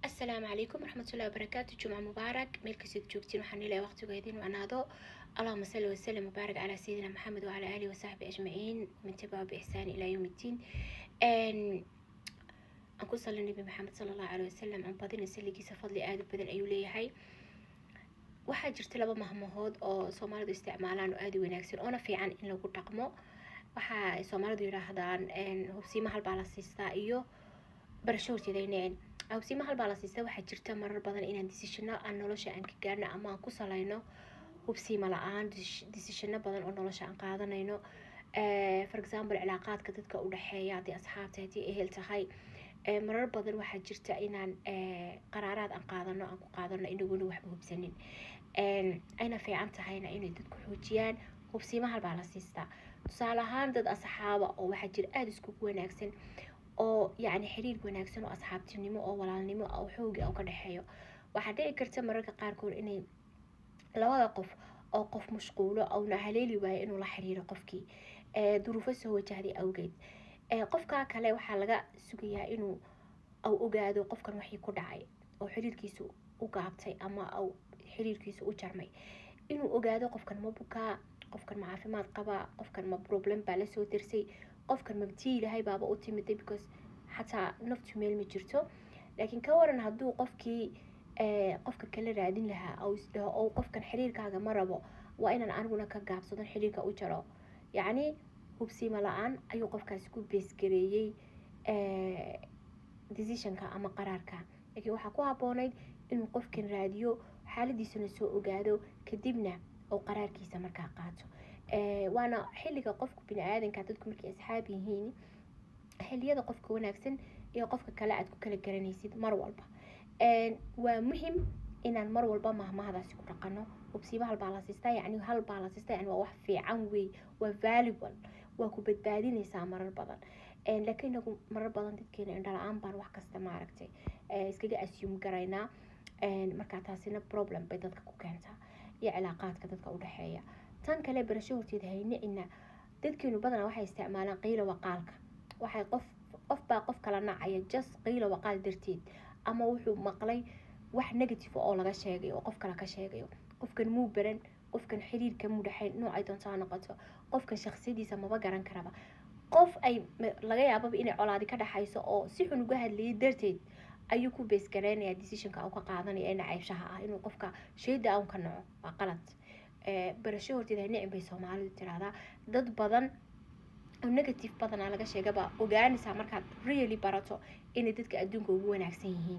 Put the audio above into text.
Asalaamu calaykum waraxmatullahi wabarakaatu. Jumca mubaarak meel kastood joogtiin. Waxaan ilahay waqtiga idin wacnaado. Allahuma salli wasalim mubaarak calaa sayidina Maxamed wacalaa aalihi wasaxbi ajmaciin, man tabicahu biixsaan ilaa yowm iddiin. Aan ku salli Nabi Maxamed sala Allahu caleyhi wasalam, aan badina salligiisa, fadli aada u badan ayuu leeyahay. Waxaa jirta laba mahmahood oo Soomaalidu isticmaalaan oo aada u wanaagsan oona fiican in lagu dhaqmo. Waxa Soomaalidu yidhaahdaan "Hubsiima hal baa la siistaa" iyo "Barasho horteeda necin". Hubsiima hal baa la siistaa: waxaa jirta marar badan inaan decisiono aan nolosha aan ka gaarno ama aan ku salayno hubsiima la-aan, decisiono badan oo nolosha aan qaadanayno. For example, cilaaqaadka dadka u dhexeeya, haddii asxaabta, haddii ehel tahay, marar badan waxaa jirta inaan qaraaraad aan qaadano, aan ku qaadano inaguna waxba hubsanin. Ayna fiican tahayna inay dadku xoojiyaan hubsiima hal baa la siistaa. Tusaale ahaan, dad asxaaba oo waxaa jira aada iskugu wanaagsan oo yacni xiriir wanaagsan oo asxaabtinimo oo walaalnimo oo xoogi oo ka dhexeeyo. Waxaa dhici karta mararka qaarkood inay labada qof oo qof mashquulo ouna haleeli waayo inuu la xiriiro qofkii, duruufo soo wajahday awgeed. Qofka kale waxaa laga sugayaa inuu au ogaado qofkan waxii ku dhacay oo xiriirkiisu u gaabtay ama au xiriirkiisu u jarmay, inuu ogaado qofkan ma bukaa, qofkan ma caafimaad qabaa, qofkan ma problem baa lasoo darsay, qofkan mabtii Ilahay baaba u timiday, because xataa naftu meel ma jirto. Laakiin ka waran hadduu qofkii qofka kala raadin lahaa oo isdhaho oo qofkan xiriirkaaga ma rabo, waa inaan aniguna ka gaabsado, xiriirka u jaro? Yacni hubsiima la-aan ayuu qofkaasi ku base gareeyey decisionka ama qaraarka. Laakiin waxaa ku habboonayd inuu qofkan raadiyo, xaaladiisana soo ogaado, kadibna oo qaraarkiisa markaa qaato. Waana xilliga qofku bini aadanka, dadku markay asxaab yihiin, xilliyada qofka wanaagsan iyo qofka kale aad ku kala garanaysid. Mar walba waa muhim inaan mar walba mahmahadaasi ku dhaqano: hubsiiba hal baa la siistaa. Yani hal baa la siistaa, yani waa wax fiican wey, waa valuable, waa ku badbaadinaysaa marar badan. Laakiin inagu marar badan dadkeena indhala-aan baan wax kasta maaragtay iskaga assume garaynaa. Markaa taasina problem bay dadka ku keentaa iyo cilaaqaadka dadka udhexeeya. Tan kale, barasho horteed haynicina. Dadkeenu badanaa waxay isticmaalaan qiila waqaalka. Waxay qof qof baa qof kala nacaya just qiila waqaal darteed, ama wuxuu maqlay wax negative oo laga sheegay oo qof kale ka sheegayo. Qofkan muu baran, qofkan xiriirka muu dhexayn, noocay doonto ha noqoto, qofkan shaksiyadiisa maba garan karaba. Qof ay laga yaababa inay colaadi ka dhexayso oo si xun uga hadlayay darteed ayuu ku base gareynaya decisionka uu ka qaadanaya ee nacaybshaha ah, inuu qofka shayda un ka naco. Waa qalad. Barasho horteed ha nicin bay Soomaalidu tiraahdaa. Dad badan oo negative badanaa laga sheegaba ogaanaysaa markaad really barato inay dadka adduunka ugu wanaagsan yihiin.